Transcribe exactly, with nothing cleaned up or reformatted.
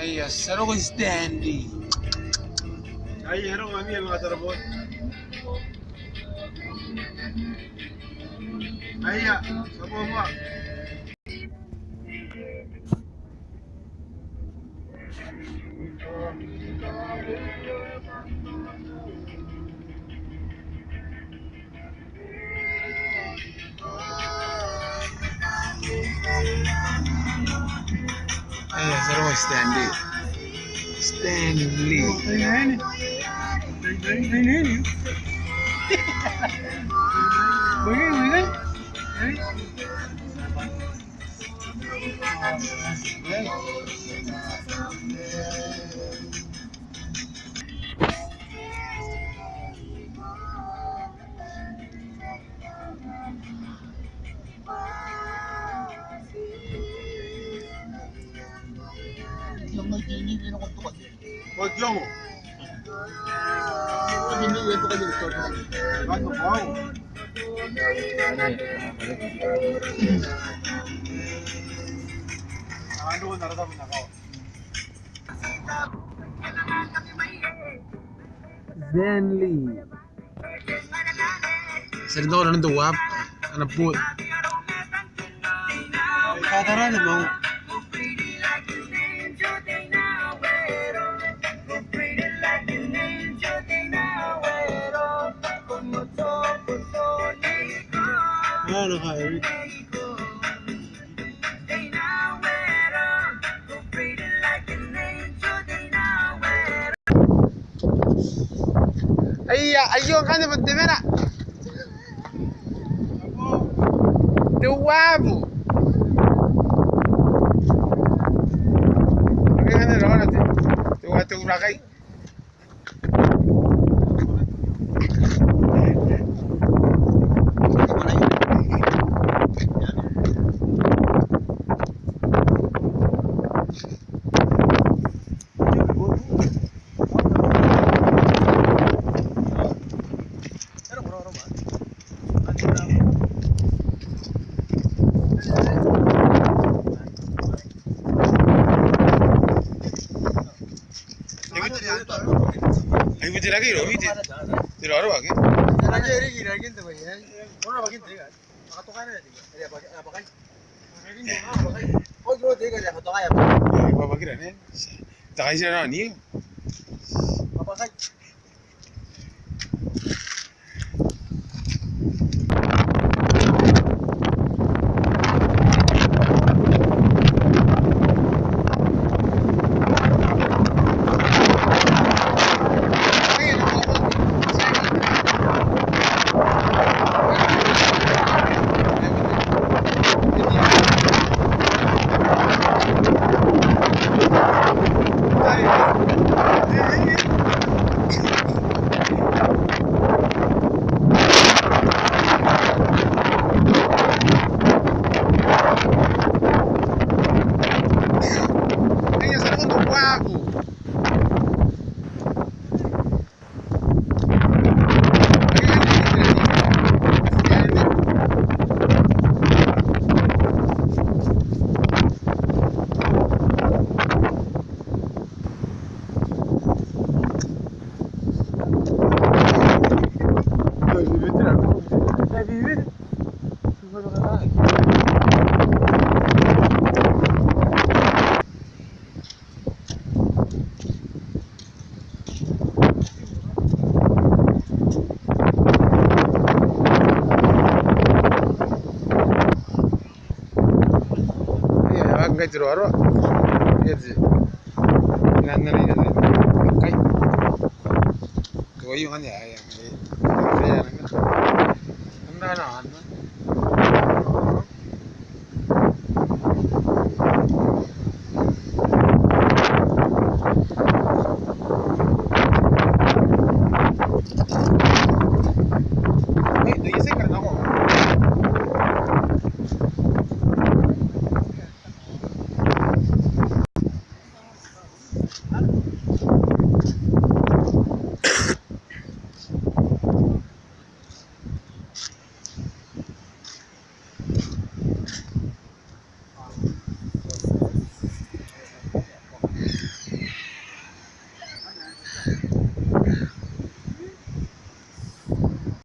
Aia, ti a roko i Stanley. Aia, ti a roko ngkami, e manga tarabon. Aia, ti a roko moa. Aia, ti a roko Stanley. Stanley. Stanley. Ti a rin nakon ana teuabu, ana boy. Katarana mau. Ana kai. Aia, aio ngkanne bon te mena. Teuabu. Aio ngkanne raona te, teuabu te urakai. Ai, buti rake iro, buti. Tiro aro ake. Ai, baba kira ne. Takai tira nao ni. Ia, e a ngai te roaroa. Ia, te. Ngai, ngai, ngai, ngai. Kai. Ko iu ngani, ia, ia. Ia, ia, ia. Ngai, ngai, ngai.